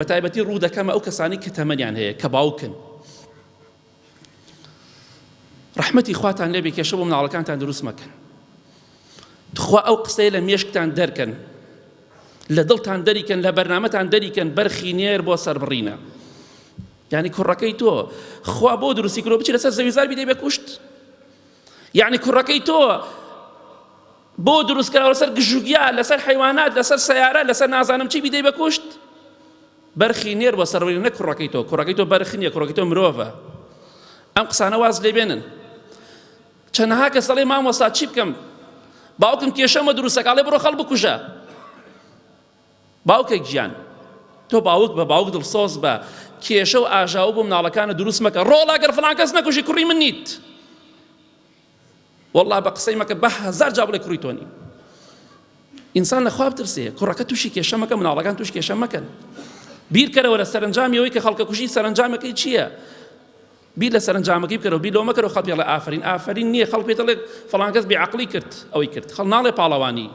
بە تایبەتی ڕوو دەکەمە ئەو کەسانەی کە تەمەنیان هەیە کە باوکن ڕەحمەتی خواتان لێبێ کێشە بۆ مناڵەکانتان دروست مەکەن تخوا ئەو قسەیە لە مێشکتان دەرکەن لە دڵتان دەریکەن لە بەرنامەتان دەریکەن بەرخی نێر بۆ سەربڕینە یعنی کوڕەکەی تۆ خوا بۆ دروستی کرۆ بچی لەسەر زەویزار بیدەی بە کوشت یعنی کوڕەکەی تۆ بۆ دروست کراوە لەسەر گژوگیا لەسەر حەیوانات لەسەر سەیارە لەسەر نازانم چی بیدەی بە کوشت بەرخی نێر بۆ سەروەری نە کوڕەکەی تۆ کوڕەکەی تۆ بەرخ نییە کوڕەکەی تۆ مرۆڤە ئەم قسانە واز لێ بێنن چەنەها کەس دەڵێ مامۆستا چی بکەم باوکم کێشەمە دروستەکە ئەڵێ بڕۆ خەڵ بکوژە باوکە گیان تۆ باوک بە باوک دڵسۆز بە کێشە و ئاژاوە بۆ مناڵەکانە دروست مەکە ڕۆڵا گەر فڵان کەس نەکوژی کوڕی من نیت واللە بە قسەی مەکە بە هەزار جا بڵێ کوڕی تۆ نیم ئینسان لە خوا بترسێ کوڕەکە تووشی کێشە مەکە مناڵەکان تووش کێشە مەکەن بیرکەرەوە لە سەرنجامی ئەوەی کە خەڵکە کوژی سەرنجامەکەی چییە؟ بیر لە سەرنجامەکەی بکەرەوە بیر لەوە مەکەرەوە خەڵک پێڵێ ئافرین ئافرین نییە خەڵک پێ دەڵێت فڵان کەس بێعەقڵی کرد ئەوەی کرد خەڵ ناڵێ پاڵەوانی.